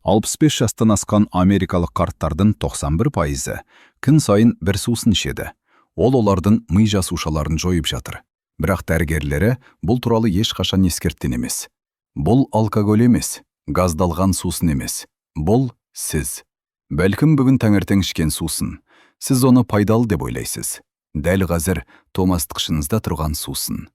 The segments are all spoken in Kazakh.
65 жастан асқан америкалық қарттардың 91%-ы күн сайын бір сусын ішеді. Ол олардың ми жасушаларын жойып жатыр. Бірақ дәрігерлері бұл туралы ешқашан ескерткен емес. Бұл алкоголь емес, газдалған сусын емес. Бұл сіз. Бәлкім, бүгін таңертең ішкен сусын. Сіз оны пайдалы деп ойлайсыз. Дәл қазір тоңазытқышыңызда тұрған сусын.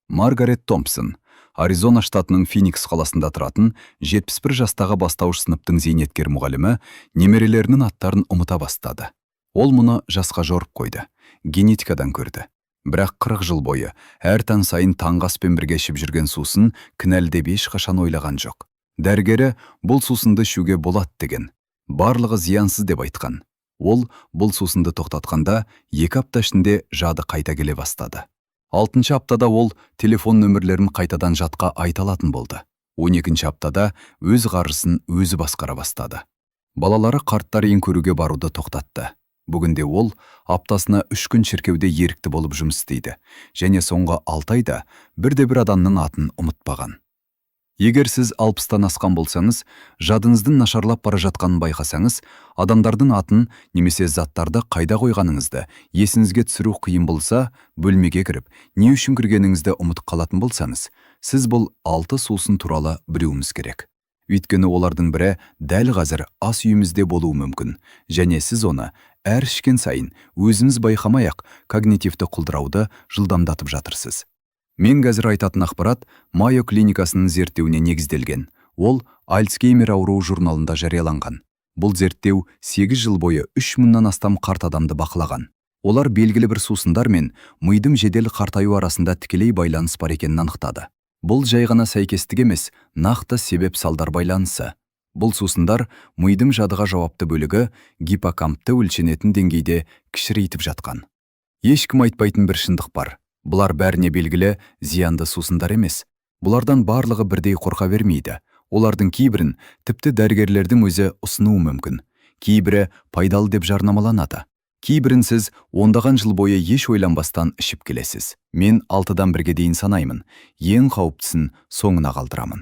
Маргарет Томпсон, Аризона штатының Феникс қаласында тұратын 71 жастағы бастауыш сыныптың зейнеткер мұғалімі, немерелерінің аттарын ұмыта бастады. Ол мұны жасқа жорып қойды, генетикадан көрді. Бірақ 40 жыл бойы әр таң сайын таңғы аспен бірге ішіп жүрген сусын кінәлі деп ешқашан ойлаған жоқ. Дәрігері бұл сусынды ішуге болады деген. Барлығы зиянсыз деп айтқан. Ол бұл сусынды тоқтатқанда, 2 апта ішінде жады қайта келе бастады. Алтыншы аптада ол телефон нөмірлерін қайтадан жатқа айта алатын болды. 12-аптада өз қаржысын өзі басқара бастады. Балалары қарттар үйін көруге баруды тоқтатты. Бүгінде ол аптасына 3 күн шіркеуде ерікті болып жұмыс істейді және соңғы 6 айда бірде бір адамның атын ұмытпаған. Егер сіз 60-тан асқан болсаңыз, жадыңыздың нашарлап бара жатқанын байқасаңыз, адамдардың атын немесе заттарды қайда қойғаныңызды есіңізге түсіру қиын болса, бөлмеге кіріп, не үшін кіргеніңізді ұмытып қалатын болсаңыз, сіз бұл алты сусын туралы білуіңіз керек. Өйткені олардың бірі дәл қазір ас үйімізде болуы мүмкін және сіз оны әр ішкен сайын өзіңіз байқамай-ақ когнитивті құлдырауды жылдамдатып жатырсыз. Мен қазір айтатын ақпарат Майо клиникасының зерттеуіне негізделген. Ол Альцгеймер ауруы журналында жарияланған. Бұл зерттеу 8 жыл бойы 3 мыңнан астам қарт адамды бақылаған. Олар белгілі бір сусындар мен мидың жедел қартаю арасында тікелей байланыс бар екенін анықтады. Бұл жай ғана сәйкестік емес, нақты себеп-салдар байланысы. Бұл сусындар мидың жадыға жауапты бөлігі гиппокампты өлшенетін деңгейде кішірейтіп жатқан. Ешкім айтпайтын бір шындық бар. Бұлар бәріне белгілі зиянды сусындар емес. Бұлардан барлығы бірдей қорқа бермейді. Олардың кейбірін тіпті дәрігерлердің өзі ұсынуы мүмкін. Кейбірі пайдалы деп жарнамаланады. Кейбірін сіз ондаған жыл бойы еш ойланбастан ішіп келесіз. Мен алтыдан бірге дейін санаймын. Ең қауіптісін соңына қалдырамын.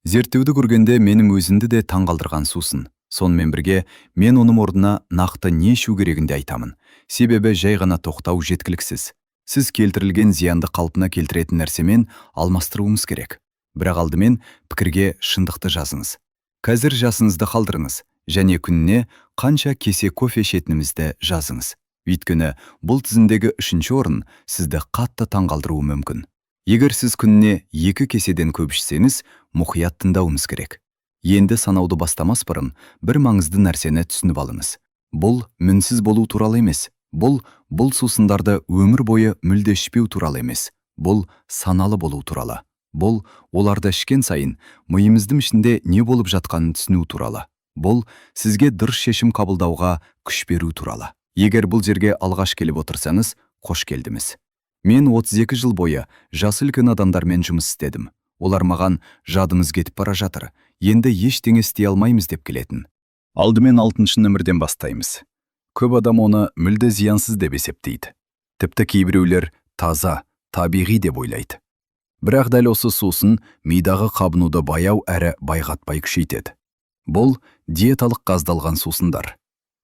Зерттеуді көргенде менің өзімді де таңғалдырған сусын. Сонымен бірге мен оның орнына нақты не ішу керегін де айтамын. Себебі жай ғана тоқтау жеткіліксіз. Сіз келтірілген зиянды қалпына келтіретін нәрсемен алмастыруыңыз керек. Бірақ алдымен пікірге шындықты жазыңыз. Қазір жасыңызды қалдырыңыз және күніне қанша кесе кофе ішетінімізді жазыңыз. Өйткені бұл тізімдегі үшінші орын сізді қатты таңғалдыруы мүмкін. Егер сіз күніне екі кеседен көп ішсеңіз, мұқият тыңдауыңыз керек. Енді санауды бастамас бұрын бір маңызды нәрсені түсініп алыңыз. Бұл мінсіз болу туралы емес. Бұл сусындарды өмір бойы мүлде ішпеу туралы емес. Бұл саналы болу туралы. Бұл оларды ішкен сайын миымыздың ішінде не болып жатқанын түсіну туралы. Бұл сізге дұрыс шешім қабылдауға күш беру туралы. Егер бұл жерге алғаш келіп отырсаңыз, қош келдіңіз. Мен 32 жыл бойы жасы үлкен адамдармен жұмыс істедім. Олар маған: «Жадымыз кетіп бара жатыр, енді ештеңе істей алмаймыз», – деп келетін. Алдымен алтыншы нөмірден бастаймыз. Көп адам оны мүлде зиянсыз деп есептейді. Тіпті кейбіреулер таза, табиғи деп ойлайды. Бірақ дәл осы сусын мидағы қабынуды баяу әрі байқатпай күшейтеді. Бұл диеталық газдалған сусындар.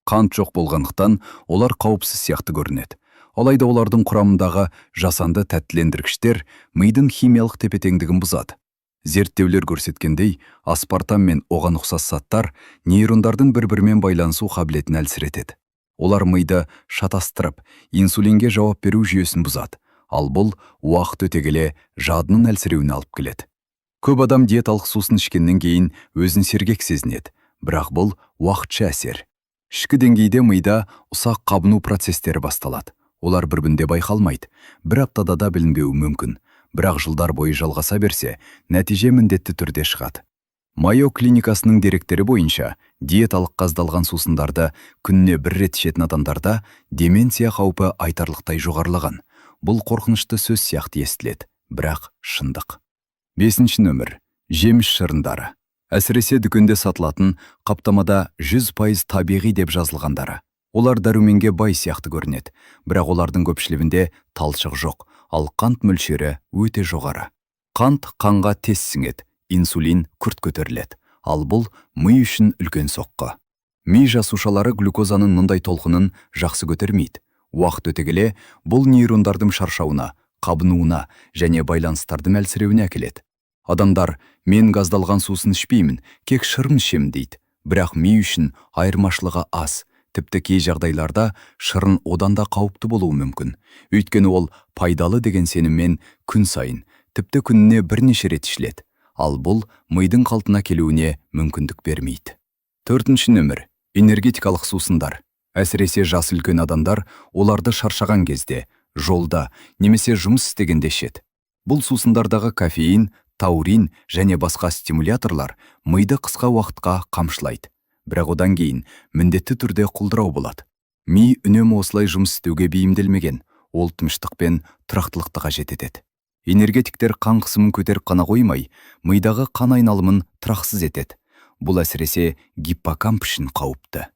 Қант жоқ болғандықтан, олар қауіпсіз сияқты көрінеді. Алайда олардың құрамындағы жасанды тәттілендіргіштер мидың химиялық тепе-теңдігін бұзады. Зерттеулер көрсеткендей, аспартам мен оған ұқсас заттар нейрондардың бір-бірімен байланысу қабілетін әлсіретеді. Олар миды шатастырып, инсулинге жауап беру жүйесін бұзады. Ал бұл уақыт өте келе жадының әлсіреуіне алып келеді. Көп адам диеталық сусын ішкеннен кейін өзін сергек сезінеді, бірақ бұл уақытша әсер. Ішкі деңгейде мида ұсақ қабыну процестері басталады. Олар бір күнде байқалмайды, бір аптада да білінбеуі мүмкін. Бірақ жылдар бойы жалғаса берсе, нәтиже міндетті түрде шығады. Майо клиникасының деректері бойынша, диеталық газдалған сусындарды күніне бір рет ішетін адамдарда деменция қаупі айтарлықтай жоғарылаған. Бұл қорқынышты сөз сияқты естіледі, бірақ шындық. Бесінші нөмір – жеміс шырындары. Әсіресе дүкенде сатылатын, қаптамада 100% табиғи деп жазылғандары. Олар дәруменге бай сияқты көрінеді, бірақ олардың көпшілігінде талшық жоқ, ал қант мөлшері өте жоғары. Қант қанға тез сіңеді, инсулин күрт көтеріледі. Ал бұл ми үшін үлкен соққы. Ми жасушалары глюкозаның мұндай толқынын жақсы көтермейді. Уақыт өте келе бұл нейрондардың шаршауына, қабынуына және байланыстардың әлсіреуіне әкеледі. Адамдар «мен газдалған сусын ішпеймін, тек шырын ішемін» дейді. Бірақ ми үшін айырмашылығы аз. Тіпті кей жағдайларда шырын одан да қауіпті болуы мүмкін. Өйткені ол пайдалы деген сеніммен күн сайын, тіпті күніне бірнеше рет ішіледі. Ал бұл мидың қалпына келуіне мүмкіндік бермейді. Төртінші нөмір – энергетикалық сусындар. Әсіресе жасы үлкен адамдар оларды шаршаған кезде, жолда немесе жұмыс істегенде ішеді. Бұл сусындардағы кофеин, таурин және басқа стимуляторлар миды қысқа уақытқа қамшылайды. Бірақ одан кейін міндетті түрде құлдырау болады. Ми үнемі осылай жұмыс істеуге бейімделмеген, ол тыныштық пен тұрақтылықты қажет етеді. Энергетиктер қан қысымын көтеріп қана қоймай, мидағы қан айналымын тұрақсыз етеді. Бұл әсіресе гиппокамп үшін қауіпті.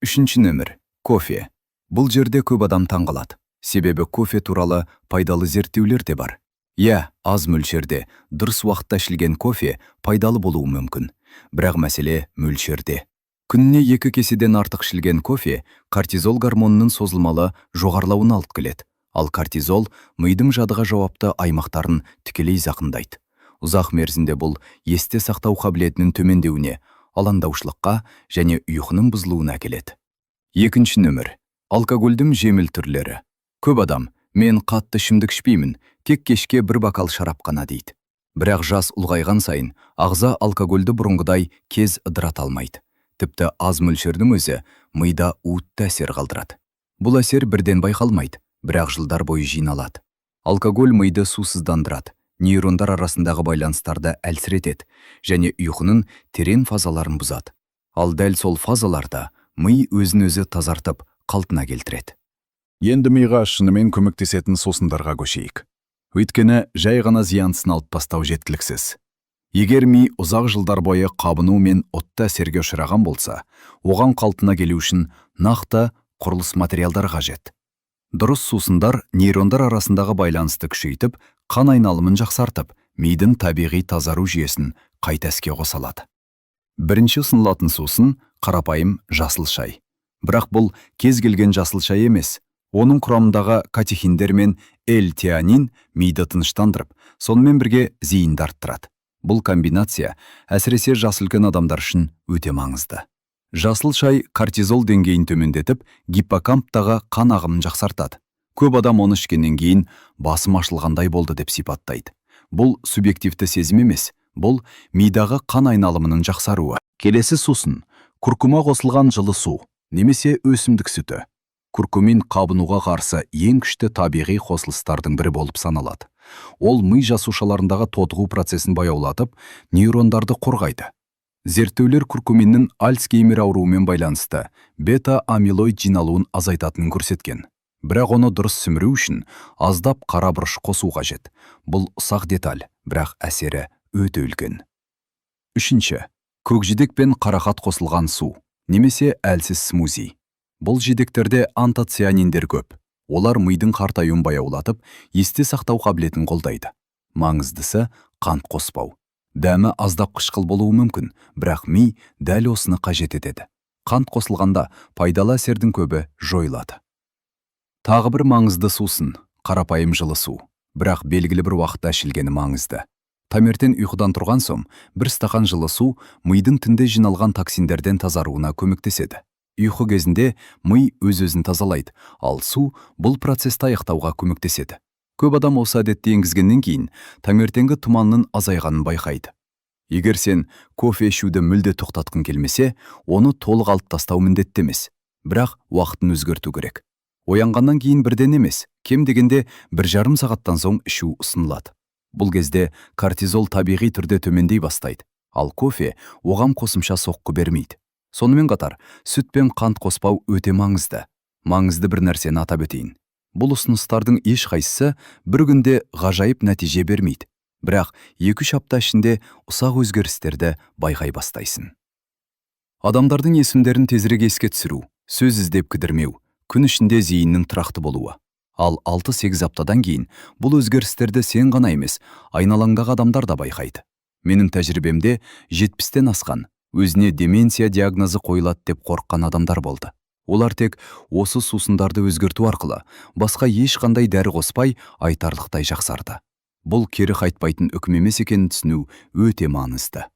Үшінші нөмір – кофе. Бұл жерде көп адам таңғалады. Себебі кофе туралы пайдалы зерттеулер де бар. Иә, аз мөлшерде, дұрыс уақытта ішілген кофе пайдалы болуы мүмкін. Бірақ мәселе мөлшерде. Күніне 2 кеседен артық ішілген кофе кортизол гормонының созылмалы жоғарылауына алып келеді. Ал кортизол мидың жадыға жауапты аймақтарын тікелей зақымдайды. Ұзақ мерзімде бұл есте сақтау қабілетінің төмендеуіне, алаңдаушылыққа және ұйқының бұзылуына әкеледі. Екінші нөмір – алкогольдің жеңіл түрлері. Көп адам «мен қатты ішімдік ішпеймін, тек кешке бір бокал шарап қана» дейді. Бірақ жас ұлғайған сайын ағза алкогольді бұрынғыдай тез ыдырата алмайды. Тіпті аз мөлшердің өзі мида уытты әсер қалдырады. Бұл әсер бірден байқалмайды, бірақ жылдар бойы жиналады. Алкоголь миды сусыздандырады, нейрондар арасындағы байланыстарды әлсіретеді және ұйқының терең фазаларын бұзады. Ал дәл сол фазаларда ми өзін өзі тазартып, қалпына келтіреді. Енді миға шынымен көмектесетін сусындарға көшейік. Өйткені жай ғана зияндысын алып тастау жеткіліксіз. Егер ми ұзақ жылдар бойы қабыну мен уытты әсерге ұшыраған болса, оған қалпына келу үшін нақты құрылыс материалдар қажет. Дұрыс сусындар нейрондар арасындағы байланысты күшейтіп, қан айналымын жақсартып, мидың табиғи тазару жүйесін қайта іске қоса алады. Бірінші ұсынылатын сусын – қарапайым жасыл шай. Бірақ бұл кез келген жасыл шай емес. Оның құрамындағы катехиндер мен L-теанин миды тыныштандырып, сонымен бірге зейінді арттырады. Бұл комбинация әсіресе жасы үлкен адамдар үшін өте маңызды. Жасыл шай кортизол деңгейін төмендетіп, гиппокамптағы қан ағымын жақсартады. Көп адам оны ішкеннен кейін «басым ашылғандай болды» деп сипаттайды. Бұл субъективті сезім емес, бұл мидағы қан айналымының жақсаруы. Келесі сусын – куркума қосылған жылы су немесе өсімдік сүті. Куркумин қабынуға қарсы ең күшті табиғи қосылыстардың бірі болып саналады. Ол ми жасушаларындағы тотығу процесін баяулатып, нейрондарды қорғайды. Зерттеулер куркуминнің Альцгеймер ауруымен байланысты бета-амилоид жиналуын азайтатынын көрсеткен. Бірақ оны дұрыс сіміру үшін аздап қара бұрыш қосу қажет. Бұл ұсақ деталь, бірақ әсері өте үлкен. Үшінші, көкжидек пен қарақат қосылған су немесе әлсіз смузи. Бұл жидектерде антоцианиндер көп. Олар мидың қартаюын баяулатып, есте сақтау қабілетін қолдайды. Маңыздысы – қант қоспау. Дәмі аздап қышқыл болуы мүмкін, бірақ ми дәл осыны қажет етеді. Қант қосылғанда пайдалы әсердің көбі жойылады. Тағы бір маңызды сусын – қарапайым жылы су. Бірақ белгілі бір уақытта ішілгені маңызды. Таңертең ұйқыдан тұрған соң бір стақан жылы су мидың түнде жиналған токсиндерден тазаруына көмектеседі. Ұйқы кезінде ми өз-өзін тазалайды, ал су бұл процесті аяқтауға көмектеседі. Көп адам осы әдетті енгізгеннен кейін таңертеңгі тұманның азайғанын байқайды. Егер сен кофе ішуді мүлде тоқтатқың келмесе, оны толық алып тастау міндетті емес, бірақ уақытын өзгерту керек. Оянғаннан кейін бірден емес, кем дегенде 1,5 сағаттан соң ішу ұсынылады. Бұл кезде кортизол табиғи түрде төмендей бастайды, ал кофе оған қосымша соққы бермейді. Сонымен қатар сүт пен қант қоспау өте маңызды. Маңызды бір нәрсені атап өтейін: бұл ұсыныстардың ешқайсысы бір күнде ғажайып нәтиже бермейді, бірақ 2-3 апта ішінде ұсақ өзгерістерді байқай бастайсың. Адамдардың есімдерін тезірек еске түсіру, сөз іздеп кідірмеу, күн ішінде зейіннің тұрақты болуы. Ал 6-8 аптадан кейін бұл өзгерістерді сен ғана емес, айналаңдағы адамдар да байқайды. Менің тәжірибемде 70-тен асқан Өзіне деменция диагнозы қойылады деп қорыққан адамдар болды. Олар тек осы сусындарды өзгерту арқылы, басқа ешқандай дәрі қоспай, айтарлықтай жақсарды. Бұл кері қайтпайтын үкім емес екенін түсіну өте маңызды.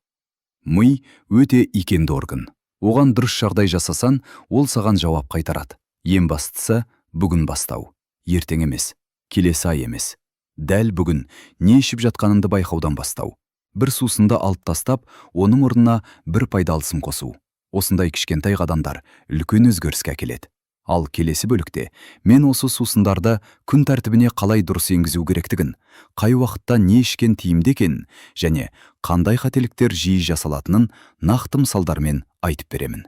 Ми өте икемді орган. Оған дұрыс жағдай жасасаң, ол саған жауап қайтарады. Ең бастысы — бүгін бастау. Ертең емес, келесі ай емес. Дәл бүгін не ішіп жатқаныңды байқаудан бастау. Бір сусынды алып тастап, оның орнына бір пайдалысын қосу. Осындай кішкентай қадамдар үлкен өзгеріске әкеледі. Ал келесі бөлікте мен осы сусындарды күн тәртібіне қалай дұрыс енгізу керектігін, қай уақытта не ішкен тиімді екенін және қандай қателіктер жиі жасалатынын нақты мысалдармен айтып беремін.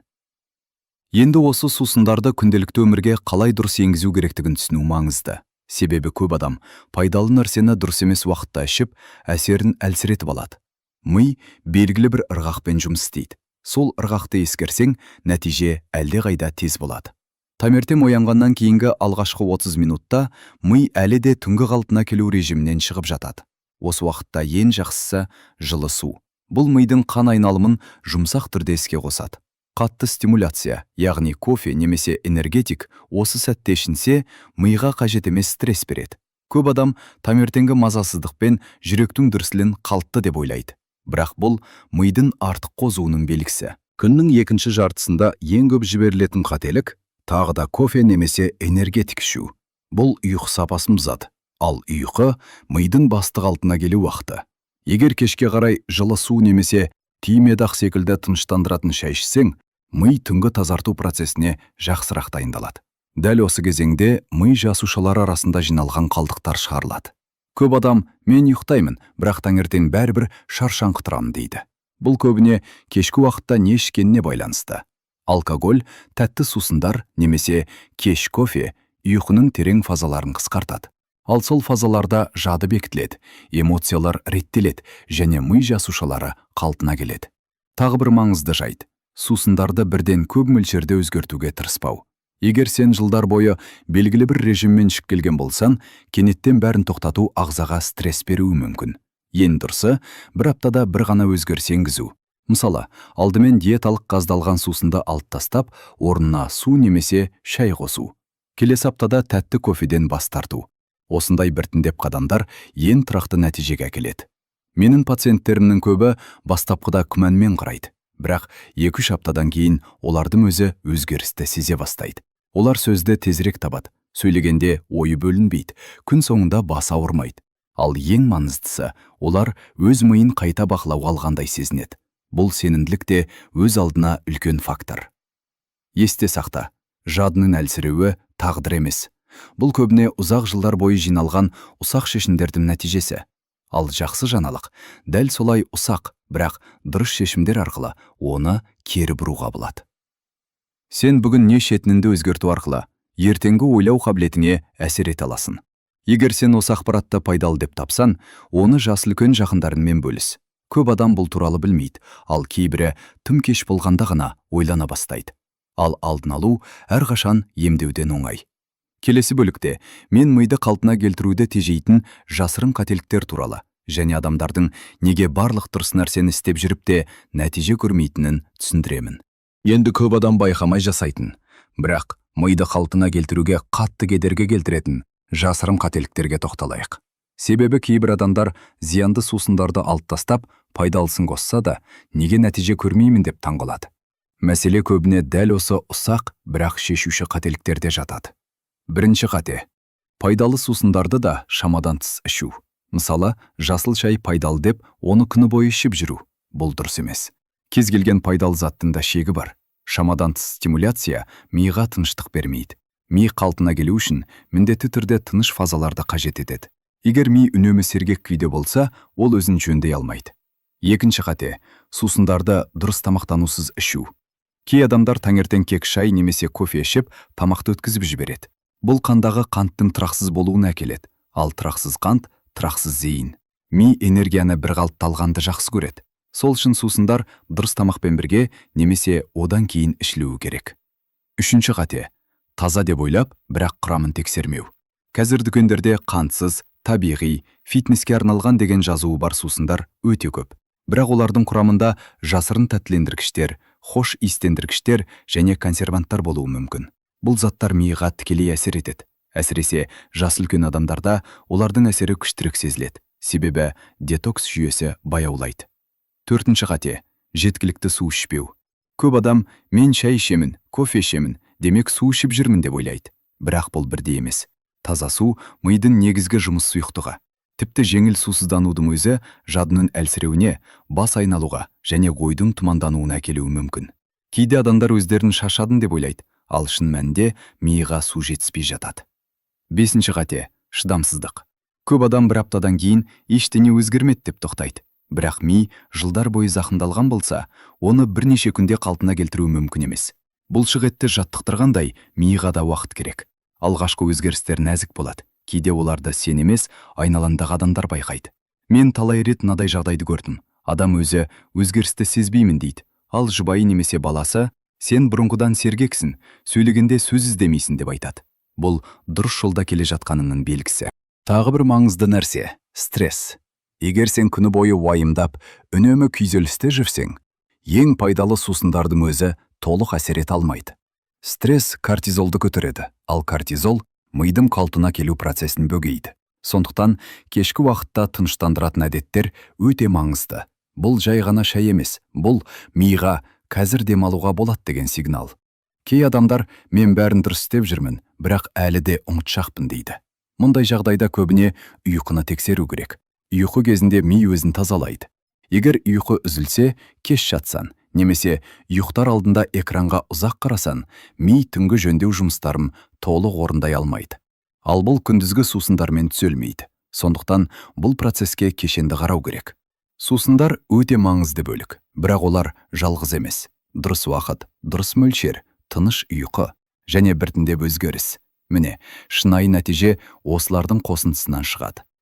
Енді осы сусындарды күнделікті өмірге қалай дұрыс енгізу керектігін түсіну маңызды. Себебі көп адам пайдалы нәрсені дұрыс емес уақытта ішіп, әсерін әлсіретіп алады. Ми белгілі бір ырғақпен жұмыс істейді. Сол ырғақты ескерсең, нәтиже әлдеқайда тез болады. Таңертең оянғаннан кейінгі алғашқы 30 минутта ми әлі де түнгі қалпына келу режимінен шығып жатады. Осы уақытта ең жақсысы — жылы су. Бұл мидың қан айналымын жұмсақ түрде іске қосады. Қатты стимуляция, яғни кофе немесе энергетик осы сәтте ішінсе, миға қажет емес стресс береді. Көп адам таңертеңгі мазасыздық пен жүректің дүрсілін қалыпты деп ойлайды. Бірақ бұл мидың артық қозуының белгісі. Күннің екінші жартысында ең көп жіберілетін қателік — тағы да кофе немесе энергетик ішу. Бұл ұйқы сапасын бұзады. Ал ұйқы — мидың басты қалпына келу уақыты. Егер кешке қарай жылы су немесе түймедақ секілді тыныштандыратын шай ішсең, ми түнгі тазарту процесіне жақсырақ дайындалады. Дәл осы кезеңде ми жасушалары арасында жиналған қалдықтар шығарылады. Көп адам «мен ұйықтаймын, бірақ таңертең бәрібір шаршаңқы тұрамын» дейді. Бұл көбіне кешкі уақытта не ішкеніне байланысты. Алкоголь, тәтті сусындар немесе кеш кофе ұйқының терең фазаларын қысқартады. Ал сол фазаларда жады бекітіледі, эмоциялар реттеледі және ми жасушалары қалпына келеді. Тағы бір маңызды жайт: сусындарды бірден көп мөлшерде өзгертуге тырыспау. Егер сен жылдар бойы белгілі бір режиммен ішіп келген болсаң, кенеттен бәрін тоқтату ағзаға стресс беруі мүмкін. Ең дұрысы — бір аптада бір ғана өзгеріс енгізу. Мысалы, алдымен диеталық газдалған сусынды алып тастап, орнына су немесе шай қосу. Келесі аптада тәтті кофеден бас тарту. Осындай біртіндеп қадамдар ең тұрақты нәтижеге әкеледі. Менің пациенттерімнің көбі бастапқыда күмәнмен қарайды, бірақ 2-3 аптадан кейін олардың өзі өзгерісті сезе бастайды. Олар сөзді тезірек табады, сөйлегенде ойы бөлінбейді, күн соңында басы ауырмайды. Ал ең маңыздысы — олар өз миын қайта бақылауға алғандай сезінеді. Бұл сенімділік те өз алдына үлкен фактор. Есте сақта: жадының әлсіреуі тағдыр емес. Бұл көбіне ұзақ жылдар бойы жиналған ұсақ шешімдердің нәтижесі. Ал жақсы жаңалық: дәл солай ұсақ, бірақ дұрыс шешімдер арқылы оны кері бұруға болады. Сен бүгін не ішетініңді өзгерту арқылы ертеңгі ойлау қабілетіңе әсер ете аласың. Егер сен осы ақпаратты пайдалы деп тапсаң, оны жасы үлкен жақындарыңмен бөліс. Көп адам бұл туралы білмейді, ал кейбірі тым кеш болғанда ғана ойлана бастайды. Ал алдын алу әрқашан емдеуден оңай. Келесі бөлікте мен миды қалпына келтіруді тежейтін жасырын қателіктер туралы және адамдардың неге барлық дұрыс нәрсені істеп жүріп те нәтиже көрмейтінін түсіндіремін. Енді көп адам байқамай жасайтын, бірақ миды қалпына келтіруге қатты кедергі келтіретін жасырын қателіктерге тоқталайық. Себебі кейбір адамдар зиянды сусындарды алып тастап, пайдалысын қосса да, неге нәтиже көрмеймін деп таңғалады. Мәселе көбіне дәл осы ұсақ, бірақ шешуші қателіктерде жатады. Бірінші қате: пайдалы сусындарды да шамадан тыс ішу. Мысалы, жасыл шай пайдалы деп, оны күні бойы ішіп жүру. Бұл дұрыс емес. Кез келген пайдалы заттың да шегі бар. Шамадан тыс стимуляция миға тыныштық бермейді. Ми қалпына келу үшін міндетті түрде тыныш фазаларды қажет етеді. Егер ми үнемі сергек күйде болса, ол өзін жөндей алмайды. Екінші қате: сусындарды дұрыс тамақтанусыз ішу. Кей адамдар таңертең кек шай немесе кофе ішіп, тамақты өткізіп жібереді. Бұл қандағы қанттың тұрақсыз болуына әкеледі. Ал тұрақсыз қант — тұрақсыз зейін. Ми энергияны бір қалыпты алғанды жақсы көреді. Сол үшін сусындар дұрыс тамақпен бірге немесе одан кейін ішілуі керек. Үшінші қате: таза деп ойлап, бірақ құрамын тексермеу. Қазір дүкендерде қантсыз, табиғи, фитнеске арналған деген жазуы бар сусындар өте көп. Бірақ олардың құрамында жасырын тәттілендіргіштер, хош иістендіргіштер және консерванттар болуы мүмкін. Бұл заттар миға тікелей әсер етеді. Әсіресе жасы үлкен адамдарда олардың әсері күштірек сезіледі, себебі детокс жүйесі баяулайды. Төртінші қате – жеткілікті су ішпеу. Көп адам «мен шай ішемін, кофе ішемін, демек, су ішіп жүрмін» деп ойлайды. Бірақ бұл бірдей емес. Таза су – мидың негізгі жұмыс сұйықтығы. Тіпті жеңіл сусызданудың өзі жадының әлсіреуіне, бас айналуға және ойдың тұмандануына әкелуі мүмкін. Кейде адамдар өздерін шаршадым деп ойлайды, ал шын мәнінде миға су жетіспей жатады. Бесінші қате – шыдамсыздық. Көп адам бір аптадан кейін ештеңе өзгермеді деп тоқтайды. Бірақ ми жылдар бойы зақымдалған болса, оны бірнеше күнде қалпына келтіру мүмкін емес. Бұлшық етті жаттықтырғандай, миға да уақыт керек. Алғашқы өзгерістер нәзік болады. Кейде оларды сен емес, айналаңдағы адамдар байқайды. Мен талай рет мынадай жағдайды көрдім: адам өзі «өзгерісті сезбеймін» дейді, ал жұбайы немесе баласы «сен бұрынғыдан сергексің, сөйлегенде сөз іздемейсің» деп айтады. Бұл дұрыс жолда келе жатқаныңның белгісі. Тағы бір маңызды нәрсе – стресс. Егер сен күні бойы уайымдап, үнемі күйзелісте жүрсең, ең пайдалы сусындардың өзі толық әсер ете алмайды. Стресс кортизолды көтереді, ал кортизол мидың қалпына келу процесін бөгейді. Сондықтан кешкі уақытта тыныштандыратын әдеттер өте маңызды. Бұл жай ғана шай емес, бұл миға «қазір демалуға болады» деген сигнал. Кей адамдар «мен бәрін дұрыс істеп жүрмін, бірақ әлі де ұмытшақпын» дейді. Мұндай жағдайда көбіне ұйқыны тексеру керек. Ұйқы кезінде ми өзін тазалайды. Егер ұйқы үзілсе, кеш жатсаң немесе ұйықтар алдында экранға ұзақ қарасаң, ми түнгі жөндеу жұмыстарын толық орындай алмайды. Ал бұл күндізгі сусындармен түзелмейді. Сондықтан бұл процеске кешенді қарау керек. Сусындар өте маңызды бөлік, бірақ олар жалғыз емес. Дұрыс уақыт, дұрыс мөлшер, тыныш ұйқы және біртіндеп өзгеріс – міне, шынайы нәтиже осылардың қосындысынан шығады.